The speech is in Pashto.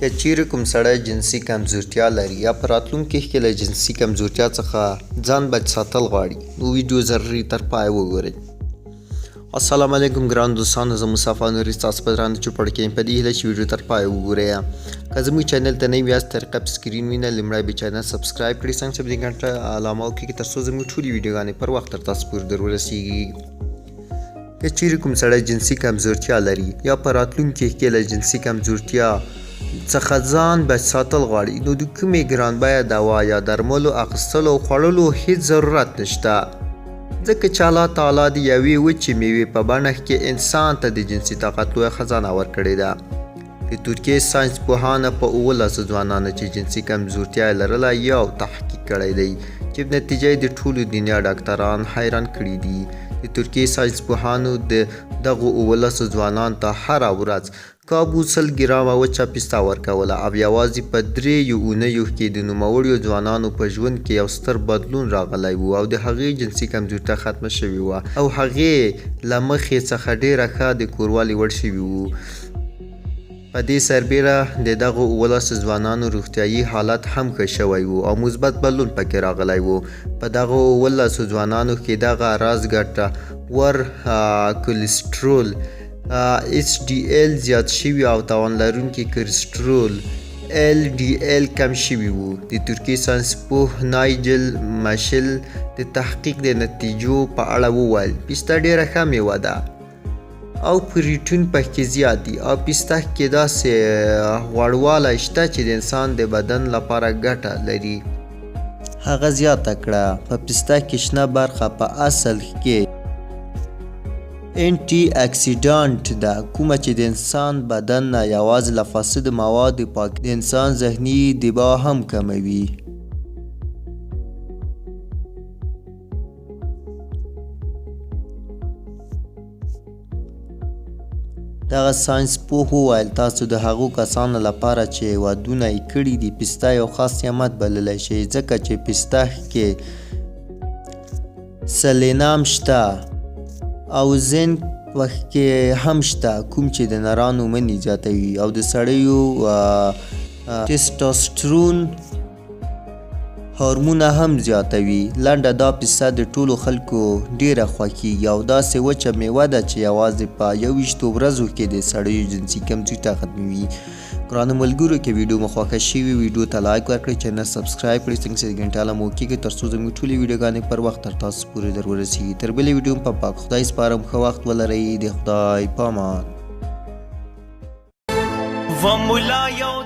که چیرې کوم سړی جنسي کمزورتیا لري یا په راتلونکي کې له جنسي کمزورتیا څخه ځان بچ ساتل غواړي، نو ویډیو ضروري تر پایه وګورئ. السلام علیکم ګران دوستانو، زه مصطفی نوري ستاسو په درانه چوپړ کې یم. په دې هیله چې ویډیو تر پایه وګورئ. که زموږ چینل ته نوي یاست، طریقه په سکرین وینئ، لومړی به چینل سبسکرایب کړئ، څنګ څه به د ګنټه علامه وکړئ تر څو زموږ ټولې ویډیوګانې پر وخت تر تاسو پورې در ورسیږي. که چیرې کوم سړی جنسي کمزورتیا لري یا په راتلونکي کې له جنسي کمزورتیا څخه ځان بچ ساتل غواړي، نو د کومې ګران بیه دوا یا درملو اخیستلو او خوړلو هیڅ ضرورت نشته، ځکه چې الله تعالی د یوې وچې میوې په بڼه کې انسان ته د جنسي طاقت لویه خزانه ورکړې ده. د ترکیې ساینس پوهانو په 17 ځوانانو چې جنسي کمزورتیا یې لرله یو تحقیق کړی دی چې نتیجه یې د ټولو دنیا ډاکتران حیران کړي دي. د ترکیې ساینس پوهانو د دغو 17 ځوانانو ته هره ورځ کابو 100 ګرامه وچه پسته ورکوله او یوازې په 3 اونیو کې د نوموړیو ځوانانو په ژوند کې یو ستر بدلون راغلی و او د هغې جنسي کمزورتیا ختمه شوې وه او هغې له مخې څخه ډېره ښه د کوروالي وړ شوي وو. په دې سربېره د دغو 17 ځوانانو روغتیايي حالت هم ښه شوی و او مثبت بدلون پکې راغلی و. په دغو 17 ځوانانو کې دغه راز ګټور کولیسټرول HDL زیات شوي او توان لرونکي کولیسټرول LDL کم شوي وو. د ترکیې ساینس پوه نایجل مشل د تحقیق د نتیجو په اړه وویل، پسته ډېره ښه میوه ده او پروټین پکې زیات دي او پسته کې داسې غوړوالی شته چې د انسان د بدن لپاره ګټه لري. هغه زیاته کړه، په پسته کې شنه برخه په اصل کې انټي اکسیډانټ ده، کومه چې د انسان بدن نه یوازې له فاسدو موادو پاکوي، د انسان ذهني دباع هم کموي. دغه ساینس پوه وویل، تاسو د هغو کسانو لپاره چې ودونه یې کړي دي پسته یو خاص نعمت بللی شئ، ځکه چې پسته کې سلینام شته او زنک پکې هم شته، کوم چې د نرانو مني زیاتوي او د سړیو ټسټوسټرون هورمونه هم زیاتوي. لنډه دا پسته د ټولو خلکو ډېره خوښیږي او داسې وچه میوه ده چې یوازې په 21 ورځو کې د سړیو جنسي کمزورتیا ختموي. ګرانو ملګرو، که ویډیو مو خوښه شوي، ویډیو ته لایک ورکړئ، چینل سبسکرایب کړئ، څنګه چې د ګنټه علامه وکیږي تر څو زموږ ټولې ویډیوګانې پر وخت تر تاسو پورې در ورسیږي. تر بلې ویډیو په پاک خدای سپارم، ښه وخت ولرئ، د خدای پامان. و مولا یو